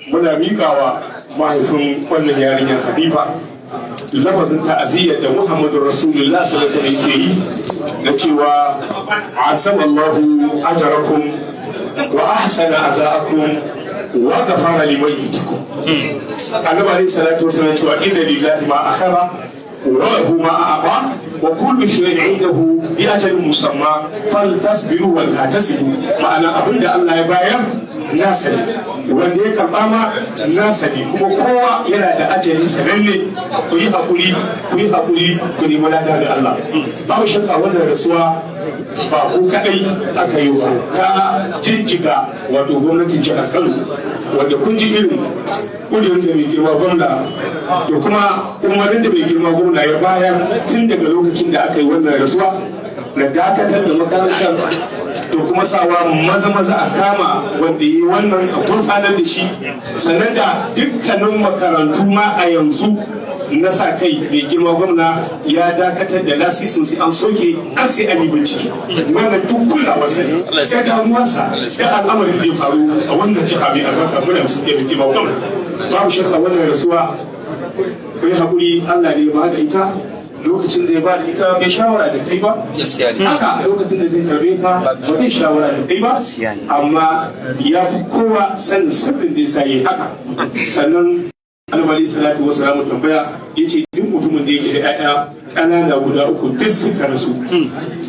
Muna miƙawa mahaifin wannan yarinyar Hanifa lafazin ta'aziyyar da Muhammadu Rasulullah sallallahu alaihi wasallam yake yi na cewa azamallahu ajrakum wa ahsana azaakum wa ghafara limayyitikum. Annabi alaihi salatu wasallam cewa inna lillahi ma akhadha wa lahu ma a'ta wa kullu shay'in indahu bi ajalin musamma faltasbiru wal tahtasibu. Ma'ana, abinda Allah ya bayar nasa ne, wanda ya karɓa ma nasa ne, kuma kowa yana da ajalin sananne. Ku yi haƙuri, ku yi haƙuri, ku nemi lada da Allah. Babu shakka wannan rasuwa ba ku kaɗai aka yi ba, ta jijjiga wato gwamnatin jihar Kano, wanda kun ji irin ƙudurin da mai girma gwamna da kuma umarnin da mai girma gwamna ya bayar tun daga lokacin da aka yi wannan rasuwa na dakatar da makarantar da kuma sawa maza maza a kama wanda yi wannan, a gurfanar da shi. Sannan da dukkanin makarantu ma a yanzu na sa kai, mai girma gwamna ya dakatar da lasisin, sai an soke an sai an yi bincike. Wannan duk kulawarsa ne da damuwarsa da al'amarin da ya faru a wannan jiha mai albarka. Muna musu da girma gwamna. Babu shakka wannan rasuwa, ku yi haƙuri, Allah ne ya ba da ita. Lokacin da ya ba da ita bai shawara da kai ba, haka lokacin da zai karbe ka ba zai shawara da kai ba, amma ya fi kowa sanin sirrin da ya yi haka. Sannan Annabi alaihi salatu wasalam tambaya yace duk mutumin da yake da 'ya'ya ƙanana guda uku duk suka rasu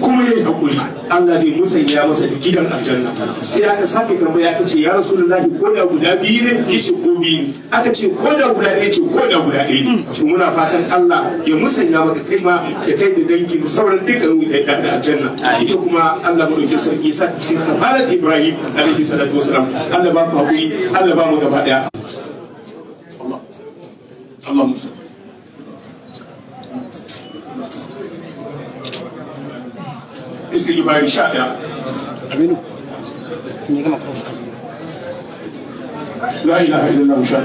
kuma yayi hakuri, Allah zai musanya masa da gidan aljanna. Sai aka sake tambaya, aka ce, "Ya Rasulullahi, ko da guda biyu ne?" Yace, "Ko biyu ne." Aka ce, "Ko da guda ɗaya?" Ce, "Ko da guda ɗaya ne." To muna fatan Allah ya musanya maka kai ma da kai da dangin sauran dukkan da aljanna. Ita kuma Allah madaukakin sarki ya sa cikin kafalat Ibrahim alaihi salatu wasalam. Allah ba ku hakuri, Allah ba mu gaba daya. اللهم صل istighfari 11. Aminu, sun yi gama kawo. La ilaha illallah sha.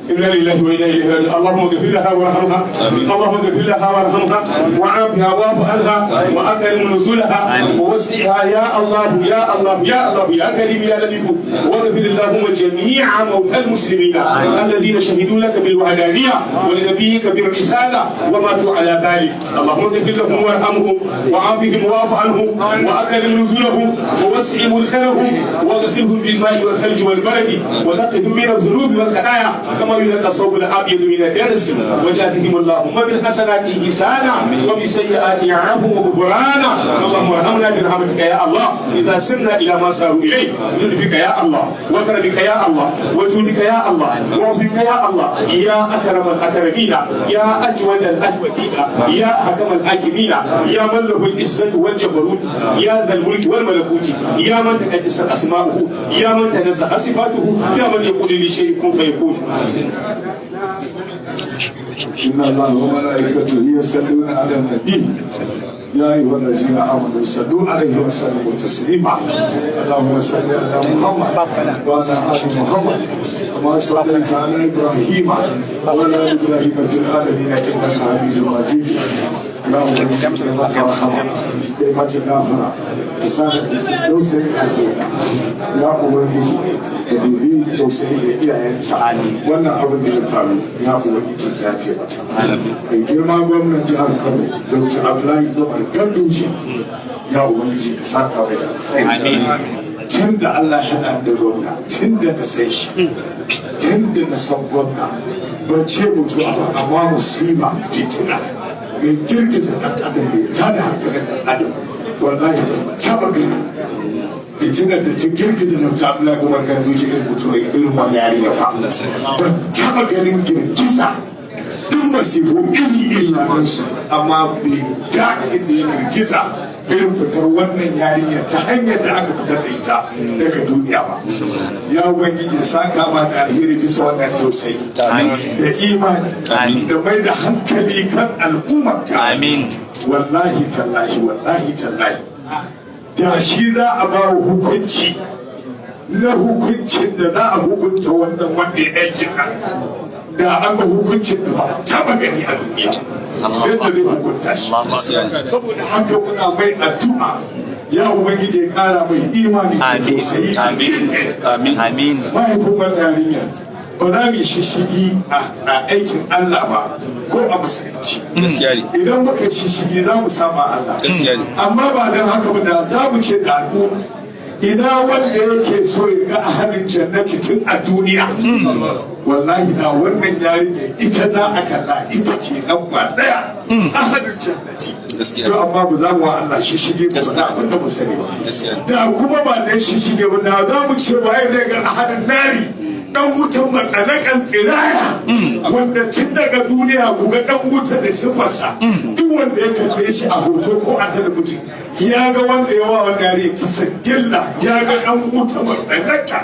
إنا لله وإنا إليه راجعون. اللهم اغفر لها وارحمها، اللهم اغفر لها وارحمها وعافها واعف عنها وأكرم نزولها ووسعها يا الله، يا الله، يا الله، يا كريم، يا لطيف. واغفر اللهم جميع موتى المسلمين الذين شهدوا لك بالوحدانية ولنبيك بالرسالة وماتوا على ذلك. اللهم اغفر لهم وارحمهم وعافهم واعف عنهم وأكرم نزولهم ووسع مدخلهم واغسلهم بالماء والثلج والبرد ونقهم من الذنوب والخطايا كما ينقى الثوب الابيض من الدنس. وجازهم اللهم بالحسنات احسانا وبالسيئات عفوا وغفرانا. اللهم ارحمنا برحمتك يا الله اذا سرنا الى ما ساروا اليه. بلطفك يا الله وكرمك يا الله وجودك يا الله وعفوك يا الله، يا اكرم الاكرمين، يا اجود الاجودين، يا احكم الحاكمين، يا من له العزه والجبروت، يا ذا الملك والملكوت، يا من تقدس اسماؤه، يا من تنزه صفاته، يا من يقول لشيء كن فيكون. إن الله وملائكته يصلون على النبي يا أيها الذين آمنوا صلوا عليه وسلموا تسليما. اللهم صل على محمد وعلى آل محمد كما صليت على إبراهيم وعلى آل إبراهيم في العالمين إنك حميد مجيد. Ya Ubangiji, kai mata rahama, kai mata gafara, ka sa ta dausayin aljanna. Ya Ubangiji, ka dubi tausayi da iyayenta. Wannan abin da ya faru, ya Ubangiji, ka yafe mata. Mai girma gwamnan jihar Kano, Dr. Abdullahi Umar Ganduje, ya Ubangiji, ka saka mai da alkhairi. Tun da Allah ya haɗa da gwamna, tun da na san shi, tun da na san gwamna, ban ce mutuwa ba, amma musiba, fitina mai girgiza ɗan adam, mai tada hankalin ɗan adam, wallahi ban taɓa gani fitinar da ta girgiza Dr. Abdullahi Umar Ganduje irin mutuwa irin wannan yarinya ba. Ban taɓa ganin girgiza, duk masifu iri iri na su, amma bai ga inda ya girgiza irin fitar wannan yarinya ta hanyar da aka fitar da ita daga duniya ba. Ya Ubangiji, saka ma da alheri bisa wannan tausayi da imani da mai da hankali kan al'ummarka. Wallahi tallahi, wallahi tallahi, da shi za a ba wa hukunci na hukuncin da za a hukunta wannan wanda ya aikin nan, da an ga hukuncin da ba a taba gani a duniya yadda zai hukunta shi. Saboda haka muna mai addu'a. Ya Ubangiji ya kara mai imani da tausayi da jin kai. Amin. Mahaifin wannan yarinya, ba za mu shishigi a aikin Allah ba ko a musulunci. Gaskiya ne. Idan muka shishigi, za mu saba Allah. Gaskiya ne. Amma ba don haka ba, da za mu ce da al'umma, ina wanda yake so ya ga ahalin jannati tun a duniya? Wallahi na wannan yarinya ita za a kalla, ita ce lamba daya ahalin jannati. Gaskiya. To amma ba za mu wa Allah shishige ba da abin da mu sani ba. Gaskiya. Da kuma ba dan shishige ba, da za mu ce waye zai ga ahalin nari, dan wutan matsalakan tsirara, wanda tun daga duniya ku ga dan wuta da sifarsa, duk wanda ya kalle shi a hoto ko a talabijin ya ga wanda ya wa wanda ya kisa gilla, ya ga dan wuta matsalaka,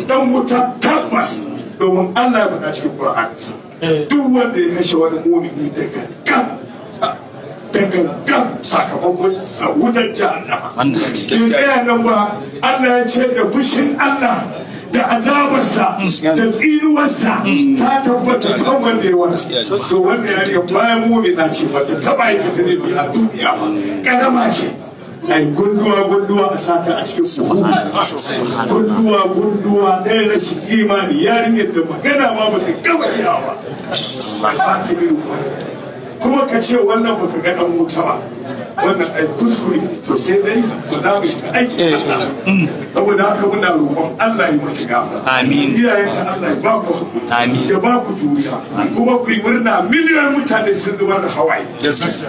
dan wuta tabbas, domin Allah ya faɗa cikin Qur'ani, duk wanda ya kashe wani mumini da gangan da gangan, sakamakon sa wutar jahannama. Wannan Bai tsaya nan ba, Allah ya ce da fushin Allah da azabarsa da tsinuwarsa ta tabbata kan wanda ya wani. So wanda ya rike bayan mumina ce, bata taba aikata laifi a duniya ba, karama ce, ai gunduwa gunduwa a sata a cikin buhu, gunduwa gunduwa. Ɗaya rashin imani, yarinyar da magana ma bata gama iyawa a sata irin wannan, kuma ka ce wannan baka ga dan wuta ba, wannan ai kuskure. To sai dai su da mu shiga aikin Allah. Saboda haka muna roƙon Allah ya mata gafara. Amin. Iyayenta, Allah ya ba ku hakuri. Amin. Ya ba ku juriya. Kuma ku yi murna, miliyoyin mutane sun zubar da hawaye,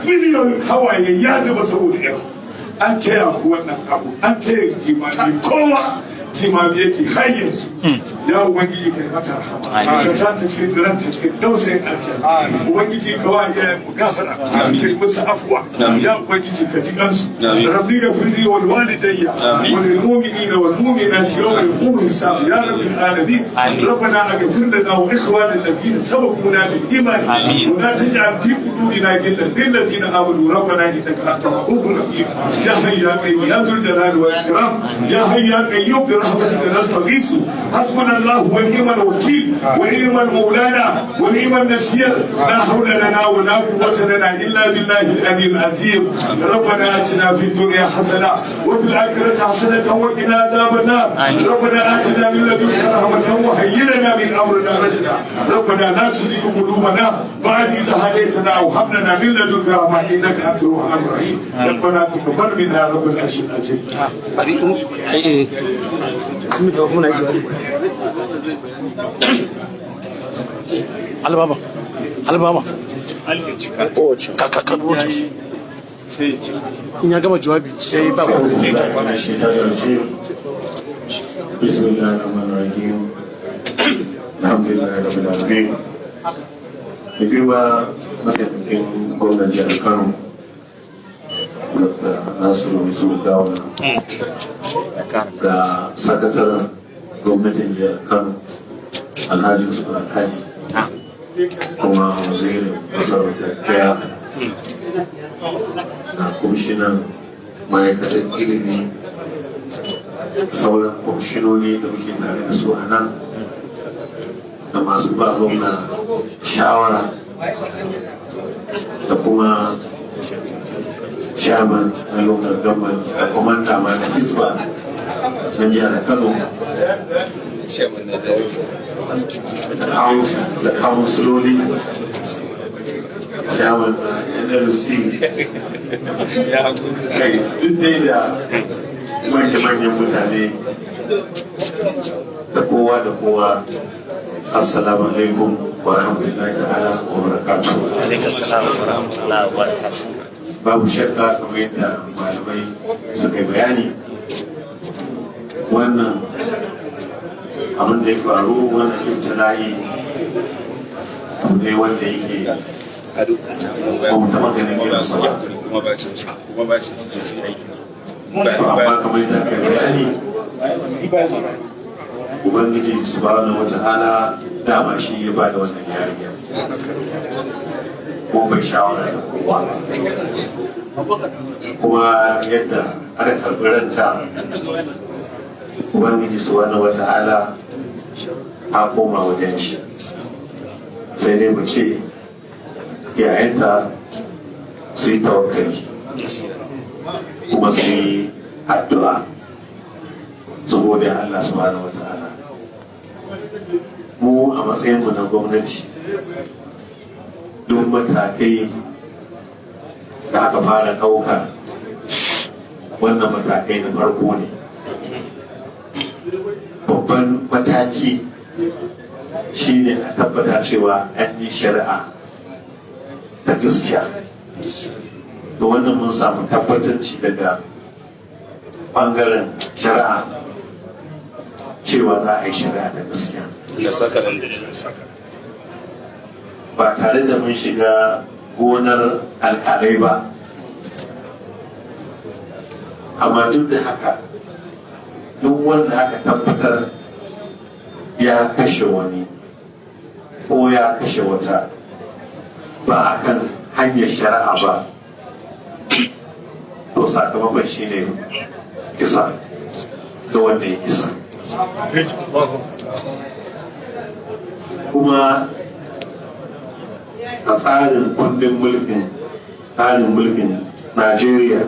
miliyoyin hawaye ya zuba saboda yau an taya ku wannan abu, an taya jimami, kowa jimami yake har yanzu. Ya Ubangiji, kai mata rahama. Amin. Ka sa ta cikin ranta cikin dausayin aljanna. Ubangiji, ka wa iyayen mu gafara, kai musu afuwa. Ya Ubangiji, ka ji kansu. Amin. Rabbi ghfirli wal walidayya Amin. wa lil mu'minina wal mu'minati yawma yaqumu hisab, ya rabbil alamin. Amin. ربنا اغفر لنا واخواننا الذين سبقونا بالايمان. آمين. ولا تجعل في قلوبنا غلا للذين امنوا، ربنا انك انت الرؤوف الرحيم. يا حي يا قيوم، يا ذو الجلال والاكرام، يا حي يا قيوم، برحمتك نستغيث. حسبنا الله ونعم الوكيل ونعم المولانا ونعم النصير. لا حول لنا ولا قوة لنا إلا بالله العلي العظيم. ربنا آتنا في الدنيا حسنة وفي الآخرة حسنة وقنا عذاب النار. آمين. ربنا آتنا من لدنك رحمة وهيئ لنا من أمرنا رشدا. ربنا لا تزغ قلوبنا بعد إذ هديتنا وهب لنا من لدنك رحمة إنك أنت الوهاب الرحيم. ربنا تقبل منا يا رب العرش العظيم. Bari eh eh muna yi jawabi. Albaba, albaba, ka ka ka in ya gama jawabi sai ba. بسم الله الرحمن الرحيم. الحمد لله رب العالمين. Da girma mataimakin gwamnan jihar Kano, Dr. Nasiru Yusuf Gawuna, ga sakataren gwamnatin jihar Kano, Alhaji Usman Alhaji, kuma wazirin masarautar Gaya, ga kwamishinan ma'aikatar ilimi, sauran kwamishinoni da muke tare da su a nan, da masu ba gwamna shawara, da kuma chairman na local government, da commander ma na Hisba na jihar Kano, da counciloli, chairman na NLC, kai duk dai da manya-manyan mutane da kowa da kowa, assalamu alaikum wa rahmatullahi ta'ala wa barakatuh. Alaikum salam wa rahmatullahi wa barakatuh. Babu shakka, kamar yadda malamai suka yi bayani, wannan abin da ya faru, wannan ibtila'i, abu ne wanda yake ba mu taɓa ganin irinsa ba. To amma kamar yadda aka yi bayani, Ubangiji subhanahu wa ta'ala dama shi ya ba da wannan yarinya, ko bai shawara da kowa, kuma yadda aka karɓi ranta, Ubangiji subhanahu wa ta'ala, ta koma wajen shi. Sai dai mu ce yayanta su yi tawakkali kuma su yi addu'a saboda Allah subhanahu wa ta'ala. Mu a matsayinmu na gwamnati, duk matakai da aka fara ɗauka, wannan matakai na farko ne. Babban mataki shine a tabbata cewa an yi shari'a ta gaskiya. Da wannan mun samu tabbatanci daga bangaren shari'a cewa za a yi shari'a ta gaskiya ba tare da mun shiga gonar alkalai ba. Amma duk da haka, duk wanda aka tabbatar ya kashe wani ko ya kashe wata ba a kan hanyar shari'a ba, to sakamakon shi ne kisa da wanda ya kisa. Kuma a tsarin kundin mulkin tsarin mulkin Najeriya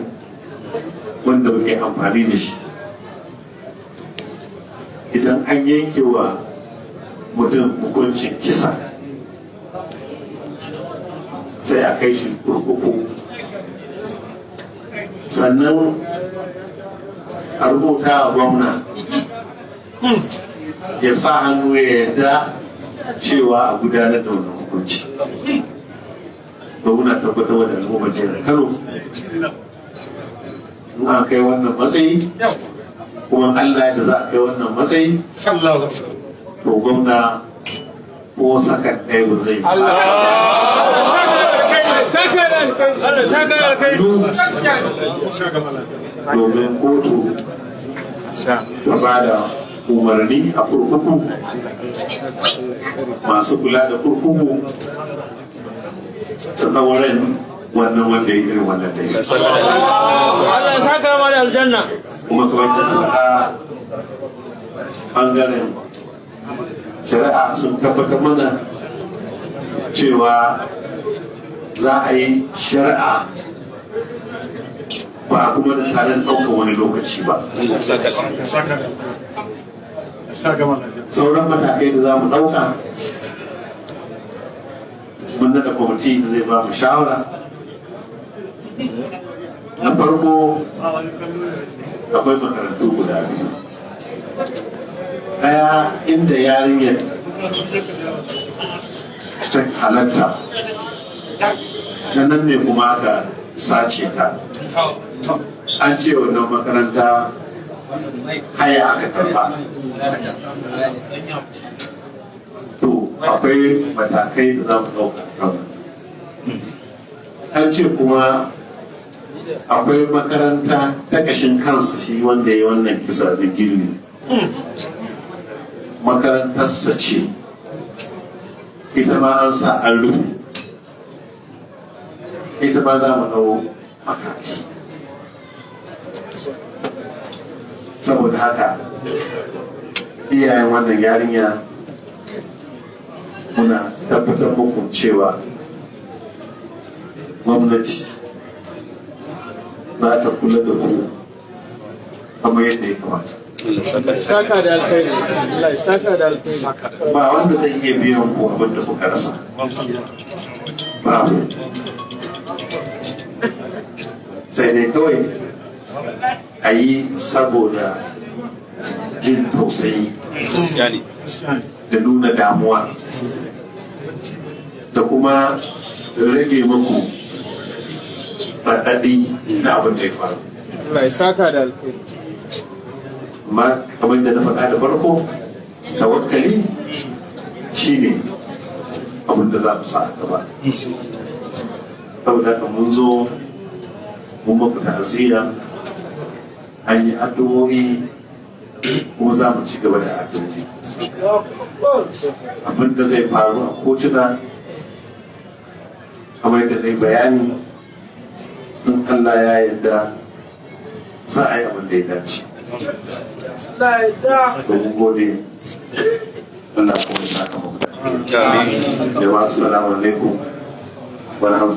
wanda muke amfani da shi, idan an yanke wa mutum hukuncin kisa, sai a kai shi kurkuku, sannan a rubuta wa gwamna ya sa hannu ya yarda cewa a gudanar da wannan hukunci. To muna tabbatar da al'ummar jihar Kano, in an kai wannan matsayi, kuma Allah da za a kai wannan matsayi, to gwamna ko sakan ɗaya ba zai yi domin kotu ta ba da umarni a kurkuku, masu kula da kurkuku su ɗaurin wannan wanda ya irin wannan da ya. Allah ya saka ma da aljanna. Kuma kamar da faɗa, ɓangaren shari'a sun tabbatar mana cewa za a yi shari'a ba kuma da tare da ɗaukar wani lokaci ba. Sauran matakai da za mu ɗauka, mun naɗa kwamiti da zai ba mu shawara. Na farko, akwai makarantu guda biyu, ɗaya inda yarinyar ta halatta, na nan ne kuma aka sace ta. An ce wannan makaranta haya aka tarba. To akwai matakai da za mu ɗauka kan. An ce kuma akwai makaranta ta ƙashin kansa, shi wanda ya yi wannan kisa da gilli, makarantarsa ce, ita ma an sa an rufe. Ita ma za mu ɗau mataki. Saboda haka, iyayen wannan yarinya, muna tabbatar muku cewa gwamnati za ta kula da ku kamar yadda ya kamata. Saka da alkhairi. Allah ya saka da alkhairi. Ba wanda zai iya biyan ku abin da kuka rasa, babu. Sai dai kawai a yi saboda jin tausayi da nuna damuwa da kuma rage muku raɗaɗi na abin da ya faru. Allah ya saka da alkhairi. Amma kamar da na faɗa da farko, tawakkali shine abin da za mu sa a gaba. Saboda haka mun zo mun maku ta'aziyya, an yi addu'o'i, kuma za mu ci gaba da addu'o'i. Abin da zai faru a kotuna, kamar yadda na yi bayani, in Allah ya yarda za a yi abin da ya dace. To mun gode, Allah kuma ya saka mu da. Jama'a, assalamu alaikum wa rahmatullahi.